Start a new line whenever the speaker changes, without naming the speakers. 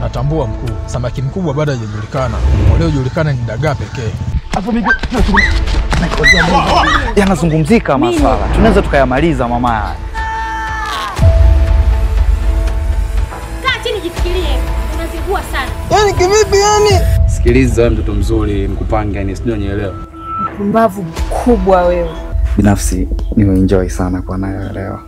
Natambua mkuu, samaki mkubwa bado hajajulikana. Waliojulikana ni dagaa pekee.
Hapo mimi yanazungumzika maswala. Tunaweza tukayamaliza mama.
Kaa chini jifikirie, unazingua sana.
Yaani kivipi yani?
Sikiliza wewe mtoto mzuri, mkupange yani sijui unielewa.
Mpumbavu mkubwa wewe.
Binafsi nimeenjoy sana kwa nayo leo.